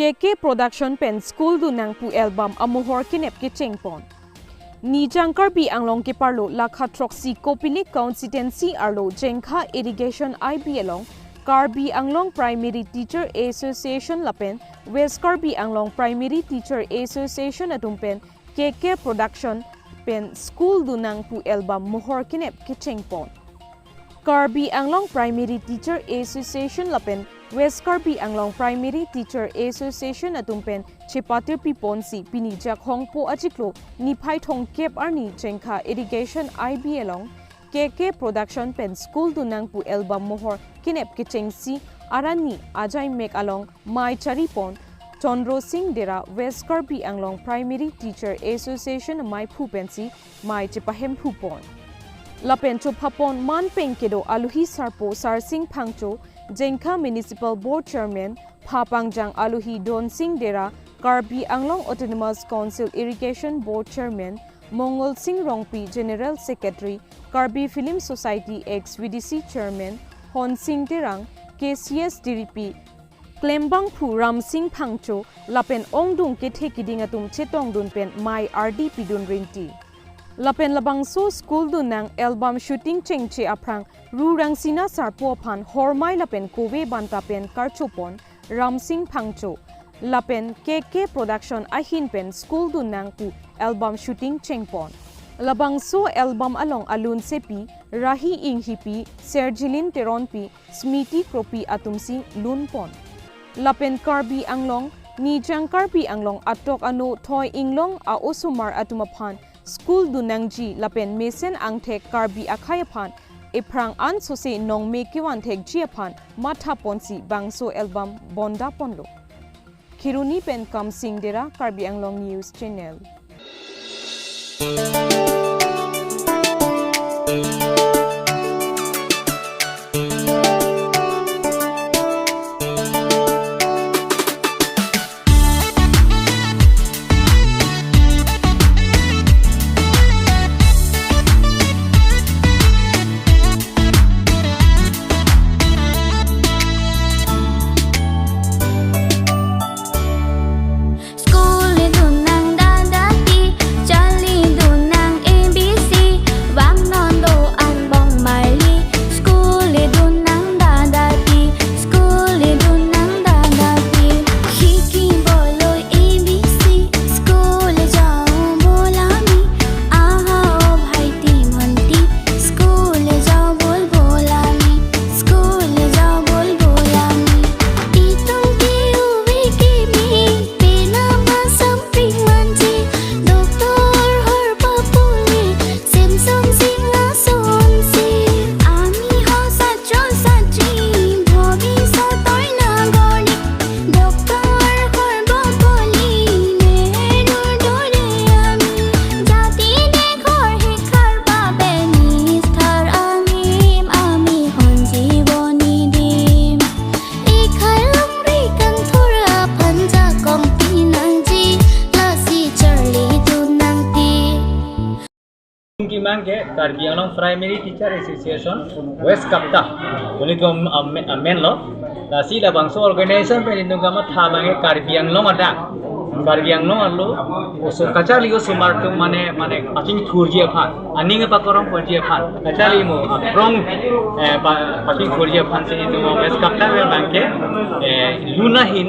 KK Production pen school du nang pu album amuhor kinep ki chengpon. Ni jangkar bi anglong ki parlo lakha troxy kopili constituency arlo jengkha irrigation IB along Karbi Anglong Primary Teacher Association lapen West Karbi Anglong Primary Teacher Association atumpen KK Production pen school dunang pu album mohor kinep ki chengpon. Karbi Anglong Primary Teacher Association lapen West Karbi Anglong Primary Teacher Association atumpen Chepatir Piponsi pini jak hongpo achiklo ni phai thong kep arni jengkha irrigation IB along KK Production pen school dunang pu album mohor kinep ki chengsi arani ajai mek along mai charipon Chandro Singh Dera West Karbi Anglong Primary Teacher Association mai phu pensi mai chepahem phupon. Lapen chopapon man pengkedo aluhi sarpo Sar Singh Phangcho Jengkha Municipal Board Chairman Phapangjang Aluhi Don Singh Dera Karbi Anglong Autonomous Council Irrigation Board Chairman Mongol Singh Rongpi General Secretary Karbi Film Society ex VDC Chairman Hon Singh Terang KCS DRP Klembang Phu Ram Singh Phangcho Lapen Ongdung ke thekiding atum chetong dun pen mai RD Pidun Rinti. Lapen labangso school dunang album shooting chengche aprang rurang sina sarpo phan hormai lapen kowe banta pen karchopon Ram Singh Phangcho lapen KK Production ahin pen school dunang pu album shooting chengpon. Labangso album along alun sepi Rahi Inghipi Sergilin Teronpi Smiti Kropi atumsi lunpon. Lapen Karbi Anglong Nijang Karbi Anglong atok ano Thoi Inglong a osumar atumaphan school dunangji lapen mesen angthek Karbi akhayaphan eprang an sose nong me kiwan thek jiaphan matha ponsi bangso album bonda ponlo. Khiruni pen Kam Singh Dera Karbi Anglong News Channel. Karbi Anglong Primary Teacher Association West Kapta uni to main lo lasi la bangso organization pe nindung kama tha bange Karbi Anglong ada Karbi Anglong allo oso kachali o sumar tu mane mane paching thurji phan aning pa korong porji phan kachali mo prong paching thurji phan se tu West Kapta be bangke luna hin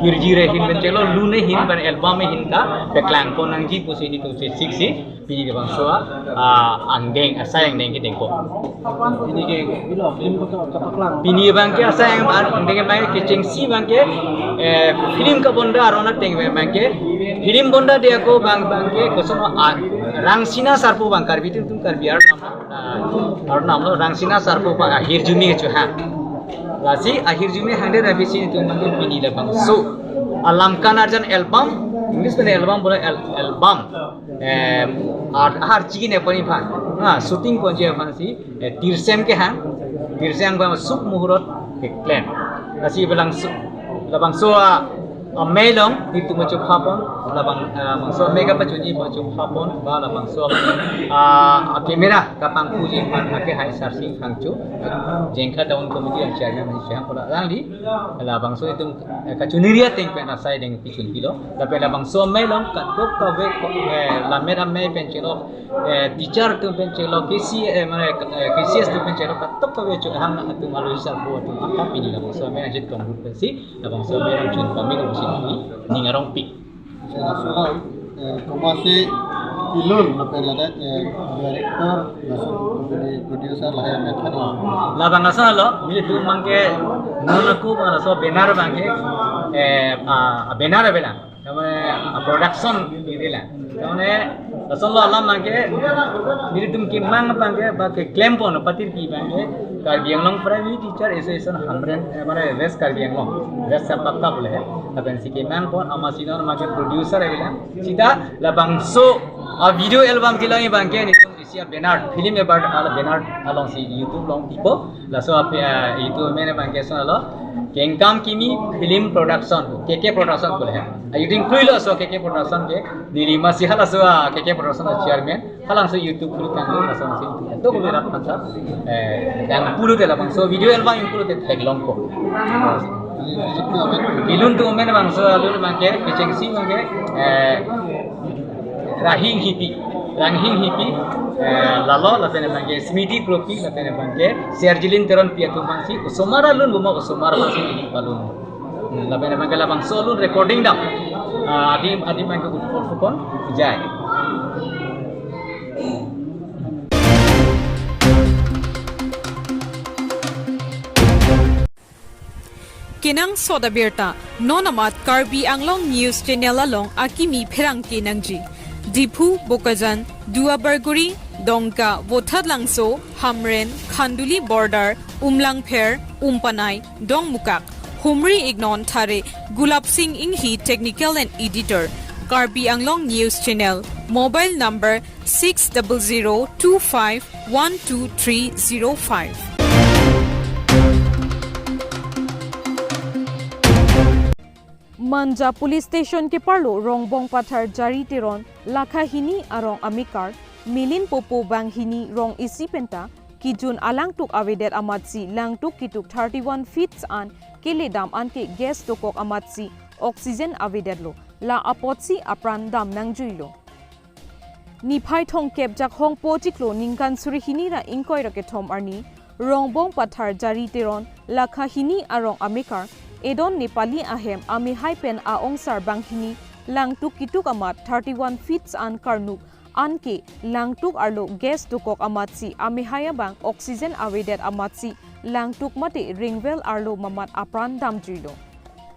hirji re hin ben chelo lune hin ban album hin ka peklang konang ji pusi ni tu se 6 pini de bangso a angdeng asayang deng ki dengko pini ke bilo film ko kapaklang pini bangke asayang angdeng bangke kiching si bangke film ka bonda arona teng bangke film bonda dia ko bang bangke kosono rangsina sarpo bang karbi tum karbi ar naam lo rangsina sarpo bang hirjumi ke chu ha lasi ahir jumi hande rabisi tu bangke pini la bangso alam kanarjan album English में album बोले album और हर चीज ने पनी फान हाँ shooting पहुंचे फान सी तिरसेम के हैं तिरसेम का सुप मुहूर्त के प्लान असी बलंग लबंग सो Melong itu macam hapon labang mangso mega pacuni macam hapon ba labang so kamera kapang puji pan hake hai sarsing hangchu jengkha town committee ang chairman man siang pola langli labang so itu kachuniria teng pen asai deng pichun kilo lape labang so melong kat kop ka we la mera me pen chelo teacher tu pen chelo kisi mane KCS tu pen chelo kat top ka we chu hang atu malu sar bo tu angka pini labang so me ajit kong pen si labang so me rang chun pami ko ningarong pik kumasi ilun lepe director langsung producer lah ya methani labang asal lo mili tu mangke nonaku bang so benar bangke benar bela মানে production idila মানে asal lo alam mangke mili tum ki mang bangke ba ke claim pon patir ki bangke Karbi Anglong primary teacher association Hamren মানে West Karbi Anglong West Sapakka bole lapen si ke mang pon ama sinon mangke producer ebila sita labang so a video album kilai bangke ni isia Bernard film about al Bernard along si YouTube long tipo laso ap YouTube mene bangke so alo Kengkam kimi film production KK production bole hai ayuding kuilo so KK production ke nilima si hala so KK production chairman halang so YouTube kulu kang laso si to ko bera phansa dang pulu te labang so video album pulu te thek long ko bilun tu mene bang so alun bangke kicheng si bangke rahing hipi ranghing hipi lalo lapene bangke smiti kropi lapene bangke serjilin teron piatu bangsi usomara lun buma usomara bangsi ini palun lapene bangke labang so lun recording dam adi adi bangke utpol fukon jai Kinang soda berta nonamat Karbi Anglong News Channel along akimi pherang kinangji Diphu Bokajan Duabarguri Dongka Bothatlangso Hamren Khanduli border Umlangpher Umpanai Dongmukak Humri Ignon Thare Gulab Singh Inghi technical and editor Karbi Anglong News Channel mobile number 6002512305. Manja police station ke parlo Rongbong Pathar jari teron Lakhahini arong amikar Milin Popo Banghini rong isi penta kijun alangtuk awedet amatsi langtuk kituk 31 feet an kele dam an ke gas tokok amatsi oxygen awedet lo la apotsi apran dam nangjuilo Niphai thong kepjak hong pochiklo ningkan surihini ra ingkoi rake thom arni Rongbong Pathar jari teron Lakhahini arong amikar Edon Nepali ahem ami haipen a ongsar banghini langtuk kituk amat 31 feet an karnuk anke langtuk arlo gas tukok amatsi ami haya bang oxygen awedet amatsi langtuk mate ringwel arlo mamat apran damjuilo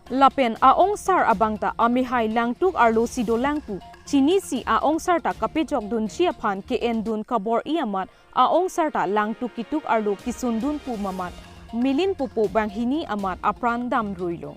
Lapen a ongsar abangta ami hai langtuk arlo sido langpu chini si a ongsar ta kapejok dun chiaphan ke en dun kabor iamat a ongsar ta langtuk kituk arlo kisun dun pu mamat Milin Popo Banghini amat apran dam ruilo.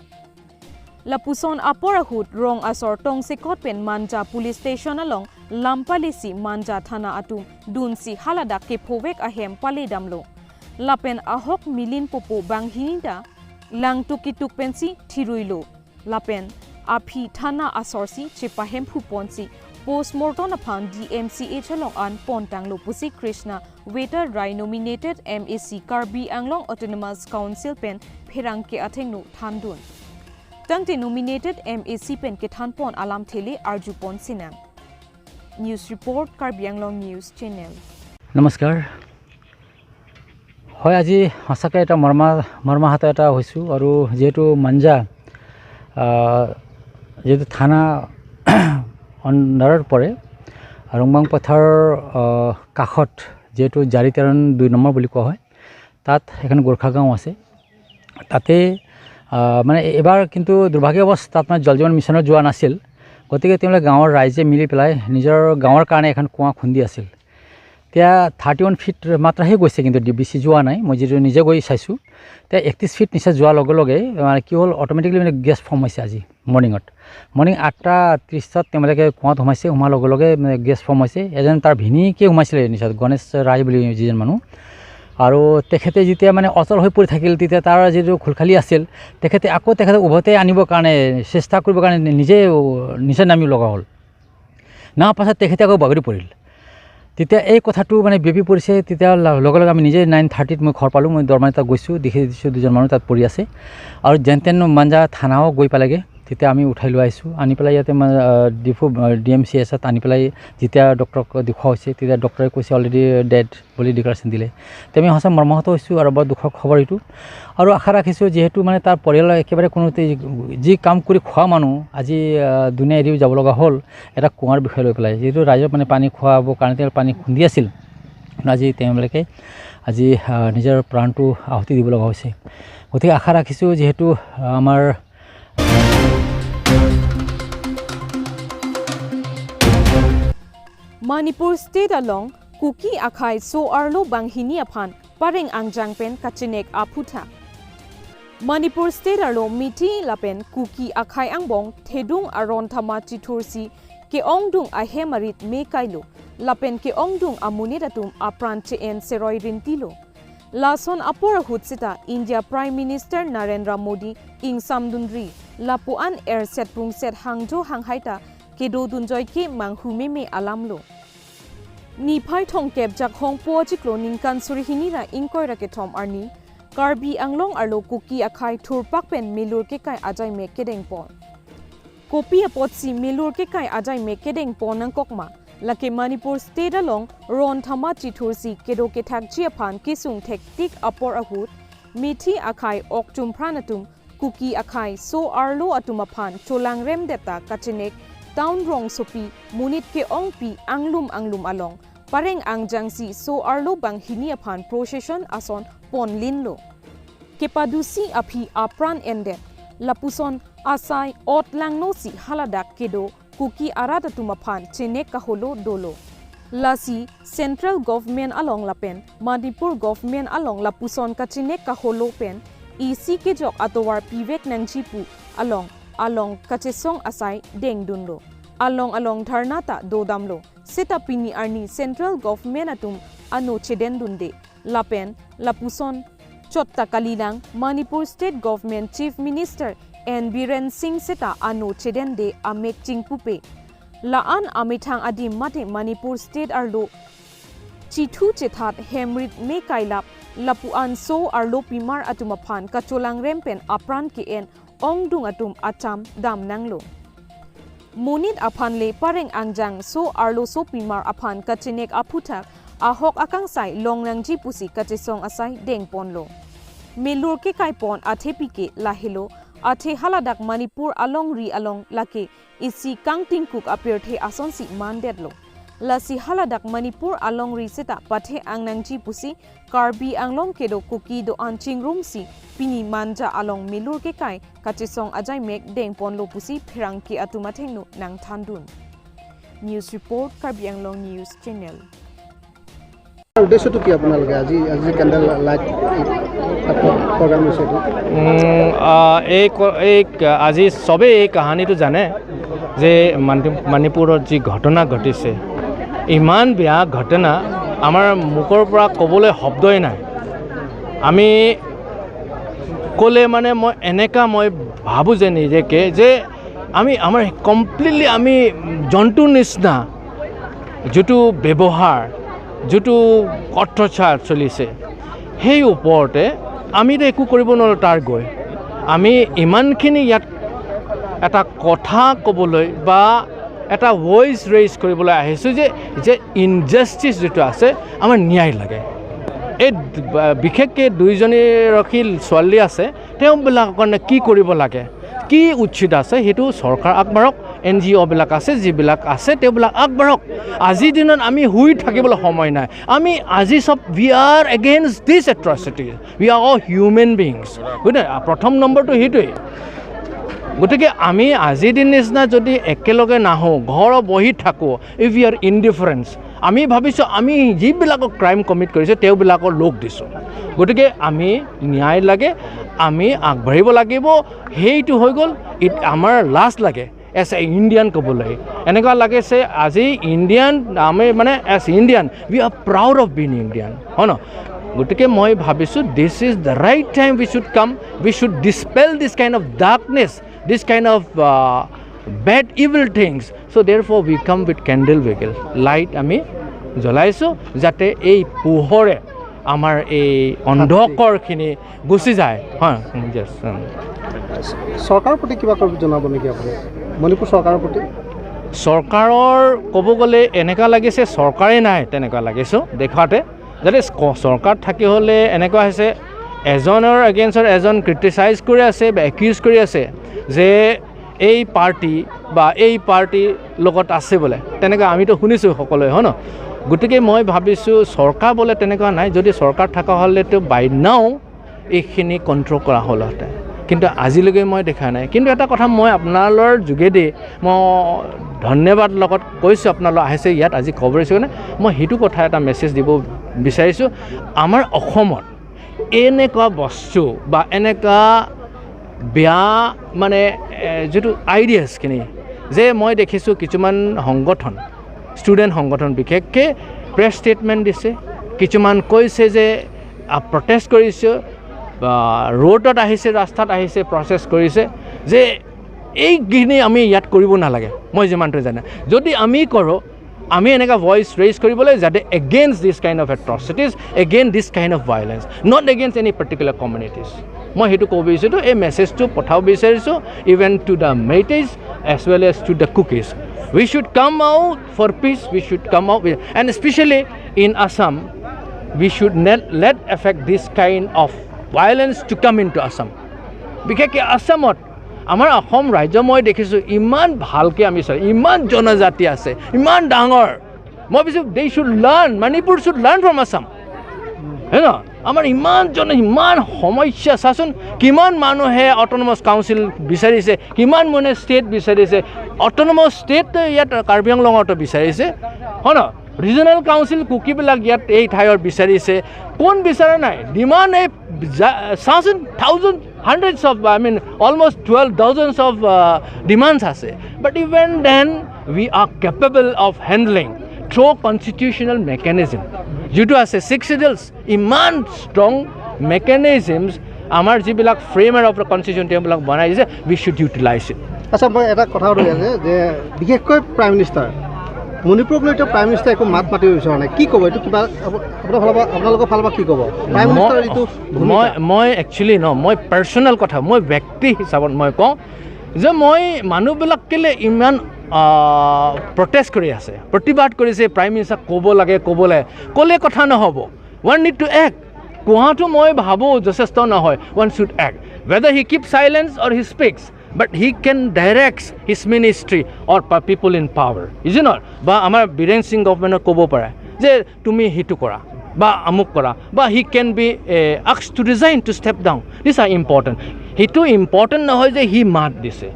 Lapuson aporahut rong asor tong sekot pen Manja police station along Lampalisi Manja thana atum dunsi halada ke phowek ahem pale damlo. Lapen ahok Milin Popo Banghini da langtuk kituk pensi thiruilo. Lapen aphi thana asorsi chepahem phuponsi Postmortem upon DMCH along an Pontang Lopusi Krishna Waiter Rai nominated MAC Karbi Anglong Autonomous Council pen Pherang ke athengnu thandun. Tangte nominated MAC pen ke thanpon alam thele arju pon sinang. News report Karbi Anglong News Channel. নমস্কাৰ। হয়, আজি সঁচাকৈ এটা মৰ্মাহত এটা হৈছোঁ আৰু যিহেতু মাঞ্জা যিহেতু থানা আণ্ডাৰত পৰে ৰংবাং পথাৰৰ কাষত যিহেতু জাৰিতেৰণ 2 নম্বৰ বুলি কোৱা হয়, তাত এখন গোৰ্খা গাঁও আছে। তাতে মানে এবাৰ কিন্তু দুৰ্ভাগ্যবশ তাত মানে জল জীৱন মিছনত যোৱা নাছিল, গতিকে তেওঁলোকে গাঁৱৰ ৰাইজে মিলি পেলাই নিজৰ গাঁৱৰ কাৰণে এখন কুঁৱা খুন্দি আছিল। এতিয়া 31 ফিট মাত্ৰহে গৈছে, কিন্তু বেছি যোৱা নাই। মই যিটো নিজে গৈ চাইছোঁ, এতিয়া 31 ফিট নিচে যোৱাৰ লগে লগে মানে কি হ'ল, অট'মেটিকেলি মানে গেছ ফৰ্ম হৈছে। আজি মৰ্ণিঙত 8:30 তেওঁলোকে কুঁৱাত সোমাইছে। সোমোৱাৰ লগে লগে মানে গেছ ফৰ্ম হৈছে। এজন তাৰ ভিনীকে সোমাইছিলে নিচত, গণেশ ৰায় বুলি যিজন মানুহ, আৰু তেখেতে যেতিয়া মানে অচল হৈ পৰি থাকিল, তেতিয়া তাৰ যিটো খুলখালি আছিল, তেখেতে আকৌ তেখেতক উভতাই আনিবৰ কাৰণে চেষ্টা কৰিবৰ কাৰণে নিজে নিচে নামিব লগা হ'ল। নামাৰ পাছত তেখেতে আকৌ বাগৰি পৰিল। তেতিয়া এই কথাটো মানে বিয়পি পৰিছে। তেতিয়া লগে লগে আমি নিজে 9:30ত মই ঘৰ পালোঁ। মই দৰমানি তাত গৈছোঁ, দেখি দিছোঁ দুজন মানুহ তাত পৰি আছে। আৰু যেন তেন মাঞ্জা থানাও গৈ পালেগৈ। তেতিয়া আমি উঠাই লৈ আহিছোঁ, আনি পেলাই ইয়াতে ডিফু DMCHত আনি পেলাই যেতিয়া ডক্টৰক দেখুওৱা হৈছে, তেতিয়া ডক্টৰে কৈছে অলৰেডি ডেড বুলি ডিক্লাৰেশ্যন দিলে। তেতিয়া আমি সঁচা মৰ্মাহত হৈছোঁ আৰু বৰ দুখৰ খবৰ এইটো। আৰু আশা ৰাখিছোঁ, যিহেতু মানে তাৰ পৰিয়ালৰ একেবাৰে কোনো যি কাম কৰি খোৱা মানুহ আজি দুনীয়া এৰিও যাব লগা হ'ল এটা কুঁৱাৰ বিষয় লৈ পেলাই। যিহেতু ৰাইজক মানে পানী খুৱাবৰ কাৰণে তেওঁ পানী খুন্দি আছিল, আজি তেওঁলোকে আজি নিজৰ প্ৰাণটো আহুতি দিব লগা হৈছে। গতিকে আশা ৰাখিছোঁ, যিহেতু আমাৰ Manipur state along Kuki akhai so arlo banghini aphan pareng angjang pen kachinek aputha. Manipur state arlo miti lapen Kuki akhai angbong thedung aron thama chithursi ke ongdung ahe marit me kailo lapen ke ongdung amuniratum apran che en seroi rintilo. Lason apor hutsita India Prime Minister Narendra Modi ing samdundri lapuan air set pung set hangjo hanghaita kedo dunjoy ke manghume me alamlo. Ni phai thong kep jak hong po chiklo ningkan surhinira ingkoi rake thom arni Karbi Anglong arlo Kuki akhai thurpak pen melur ke kai ajai me kedeng pon. Kopi apotsi melur ke kai ajai me kedeng pon nang kokma lake Manipur state along ron thama chithursi kedo ke thak chi phan kisung thek tik apor ahut mithi akhai okchum pranatum Kuki akhai so arlo atuma phan cholang rem deta kachinek town rong sopi munit ke ongpi anglum anglum along pareng angjangsi so arlo bang hini aphan procession ason pon linlo kepadusi aphi apran ende lapuson asai ot langno si haladak kedo Kuki arata tumaphan chinek kaholo dolo lasi central government along lapen Manipur government along lapuson kachinek kaholo pen EC ke jok atowar pivek nangchipu along along kachesong asai deng dunlo along along dharnata dodamlo seta pini arni central government atum ano cheden dunde lapen lapuson chotta kalilang Manipur state government chief minister N Biren Singh seta ano cheden de amek chingpupe laan amithang adi mate Manipur state arlo chithu chethat hemrit me kailap lapuan so arlo pimar atumaphan kacholang rempen apran ke en ongdung atum acham dam nanglo munit aphan le pareng angjang so arlo so pimar aphan kachinek aphuthak ahok akang sai longnangji pusi kachesong asai deng ponlo melur ke kai pon athe pike lahelo athe haladak Manipur along ri along lake isi kangting kuk apir the ason si mandetlo lasi haladak Manipur along ri seta pathe angnangji pusi Karbi Anglong kedo Kuki do anching rum si pini manja along melur ke kai kachesong ajai mek deng ponlo pusi phirang ke atuma thengnu nang thandun. News report Karbi Anglong News Channel. উদ্দেশ্যটো কি আপোনালোকে আজি আজি candle light programme হৈছে? এই এই আজি চবেই এই কাহানীটো জানে যে মণিপুৰত যি ঘটনা ঘটিছে, ইমান বেয়া ঘটনা, আমাৰ মুখৰ পৰা ক'বলৈ শব্দই নাই। আমি ক'লে মানে মই এনেকুৱা মই ভাবোঁ যে নিজকে যে আমি আমাৰ কমপ্লিটলি আমি জন্তুৰ নিচিনা যিটো ব্যৱহাৰ, যিটো অত্যাচাৰ চলিছে, সেই ওপৰতে আমিতো একো কৰিব নোৱাৰোঁ। তাৰ গৈ আমি ইমানখিনি ইয়াত এটা কথা ক'বলৈ বা এটা ভইচ ৰেইজ কৰিবলৈ আহিছোঁ যে যে ইনজাষ্টিছ যিটো আছে, আমাৰ ন্যায় লাগে। এই বিশেষকৈ দুইজনী ৰখি ছোৱালী আছে, তেওঁবিলাকৰ কাৰণে কি কৰিব লাগে, কি উচিত আছে, সেইটো চৰকাৰ আগবাঢ়ক, NGOবিলাক আছে, যিবিলাক আছে তেওঁবিলাক আগবাঢ়ক। আজিৰ দিনত আমি শুই থাকিবলৈ সময় নাই। আমি আজি চব we are against this atrocity, we are all human beings. গতিকে প্ৰথম নম্বৰটো সেইটোৱেই। গতিকে আমি আজিৰ দিন নিচিনা যদি একেলগে নাহোঁ, ঘৰত বহি থাকোঁ, if U R ইনডিফাৰেঞ্চ, আমি ভাবিছোঁ আমি যিবিলাকক ক্ৰাইম কমিট কৰিছে তেওঁবিলাকৰ লোক দিছোঁ। গতিকে আমি ন্যায় লাগে, আমি আগবাঢ়িব লাগিব। সেইটো হৈ গ'ল। আমাৰ লাজ লাগে এজ এ ইণ্ডিয়ান ক'বলৈ, এনেকুৱা লাগিছে আজি ইণ্ডিয়ান আমি মানে as Indian we are proud of being Indian, হয় ন? গতিকে মই ভাবিছোঁ, this is the right time we should come, we should dispel this kind of darkness, this kind of bad, evil things. So therefore we come with candle vigil, light আমি জ্বলাইছোঁ, যাতে এই পোহৰে আমাৰ এই অন্ধকাৰখিনি গুচি যায়। হয়, য়েছ। চৰকাৰৰ প্ৰতি কিবা জনাব নেকি আপুনি, মণিপুৰ চৰকাৰৰ প্ৰতি? চৰকাৰৰ ক'ব গ'লে এনেকুৱা লাগিছে চৰকাৰেই নাই, তেনেকুৱা লাগিছোঁ দেখুৱাতে। যাতে চৰকাৰ থাকি হ'লে এনেকুৱা হৈছে, এজনৰ এগেইনষ্টত এজন ক্ৰিটিচাইজ কৰি আছে বা একিউজ কৰি আছে যে এই পাৰ্টি বা এই পাৰ্টিৰ লগত আছে বোলে, তেনেকুৱা আমিতো শুনিছোঁ সকলোৱে, হয় ন? গতিকে মই ভাবিছোঁ চৰকাৰ বোলে তেনেকুৱা নাই। যদি চৰকাৰ থকা হ'লেতো বাই নাও এইখিনি কণ্ট্ৰল কৰা হ'লহেঁতেন, কিন্তু আজিলৈকে মই দেখা নাই। কিন্তু এটা কথা মই আপোনালোকৰ যোগেদি মই ধন্যবাদ লগত কৈছোঁ, আপোনালোক আহিছে ইয়াত আজি খবৰ দিছোঁ কাৰণে মই সেইটো কথা এটা মেছেজ দিব বিচাৰিছোঁ। আমাৰ অসমত এনেকুৱা বস্তু বা এনেকুৱা বেয়া মানে যিটো আইডিয়াছখিনি যে মই দেখিছোঁ, কিছুমান সংগঠন, ষ্টুডেণ্ট সংগঠন বিশেষকৈ প্ৰেছ ষ্টেটমেণ্ট দিছে, কিছুমান কৈছে যে প্ৰটেষ্ট কৰিছোঁ বা ৰোডত আহিছে, ৰাস্তাত আহিছে, প্ৰচেছ কৰিছে যে এইখিনি আমি ইয়াত কৰিব নালাগে। মই যিমানটো জানে, যদি আমি কৰোঁ, আমি এনেকুৱা ভইচ ৰেইজ কৰিবলৈ যাতে against this kind of atrocities, against this kind of violence, not against any particular communities. মই সেইটো ক'ব বিচাৰিছোঁ, এই মেছেজটো পঠাব বিচাৰিছোঁ, even to the Meiteis as well as to the Kukis. We should come out for peace, we should come out, and especially in Assam, we should not let affect this kind of violence to come into Assam. বিশেষকৈ আছামত, আমাৰ অসম ৰাজ্য মই দেখিছোঁ ইমান ভালকৈ আমি চলে, ইমান জনজাতি আছে, ইমান ডাঙৰ। মই ভাবিছোঁ they should learn, Manipur should learn from Assam, হয় ন? আমাৰ ইমান জন, ইমান সমস্যা, চাচোন কিমান মানুহে অট'নমাছ কাউন্সিল বিচাৰিছে, কিমান মানুহে ষ্টেট বিচাৰিছে। অট'নমাছ ষ্টেট ইয়াত কাৰ্বি আংলঙতো বিচাৰিছে, হয় ন? ৰিজনেল কাউন্সিল কুকিবিলাক ইয়াত এই ঠাইৰ বিচাৰিছে। কোন বিচৰা নাই ডিমাণ্ড? এই চাওঁচোন, thousand, hundreds of, I mean, almost 12 thousands of demands আছে। But even then we are capable of handling through constitutional mechanism যিটো আছে, ছিক্স চিডেলছ, ইমান ষ্ট্ৰং মেকানিজিমছ আমাৰ যিবিলাক ফ্ৰেমাৰ অফ the constitution, তেওঁবিলাক বনাই দিছে, we should utilize it. আচ্ছা, মই এটা কথা সুধো যে বিশেষকৈ প্ৰাইম মিনিষ্টাৰ, মণিপুৰক লৈ এতিয়া প্ৰাইম মিনিষ্টাৰ একো মাত মাতিব বিচৰা নাই, কি ক'ব এইটো? কিবা আপোনাৰ ফালৰ পৰা, আপোনালোকৰ ফালৰ পৰা কি ক'ব প্ৰাইম মিনিষ্টাৰৰ যিটো? মই একচুৱেলি ন, মই পাৰ্চনেল কথা, মই ব্যক্তি হিচাপত মই কওঁ যে মই মানুহবিলাক কেলৈ ইমান প্ৰটেষ্ট কৰি আছে, প্ৰতিবাদ কৰিছে, প্ৰাইম মিনিষ্টাৰক ক'ব লাগে, ক'ব লাগে, ক'লে কথা নহ'ব, one need to act. কোৱাটো মই ভাবোঁ যথেষ্ট নহয়, one should act, whether he keep silence or he speaks, but he can direct his ministry or people in power, is not? বা আমাৰ বীৰেণ সিং গভমেণ্টক ক'ব পাৰে যে তুমি সেইটো কৰা বা আমুক কৰা, বা he can be asked to resign, to step down. This are important. সেইটো ইম্পৰ্টেণ্ট নহয় যে সি মাত দিছে,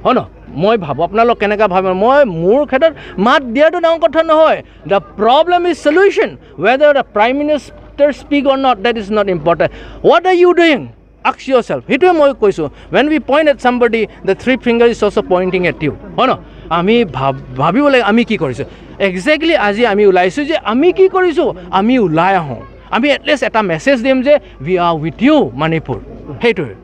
হয় ন? মই ভাবোঁ, আপোনালোক কেনেকৈ ভাবে, মই মোৰ ক্ষেত্ৰত মাত দিয়াটো ডাঙৰ কথা নহয়। The problem is solution. Whether the Prime Minister speak or not, that is not important. What are you doing? Ask yourself. সেইটোৱে মই কৈছোঁ, when we point at somebody, the three finger is also pointing at you, হয় ন? আমি ভাবিব লাগে আমি কি কৰিছোঁ একজেক্টলি। আজি আমি ওলাইছোঁ যে আমি কি কৰিছোঁ, আমি ওলাই আহোঁ, আমি এটলিষ্ট এটা মেছেজ দিম যে we are with you, Manipur. সেইটোৱে।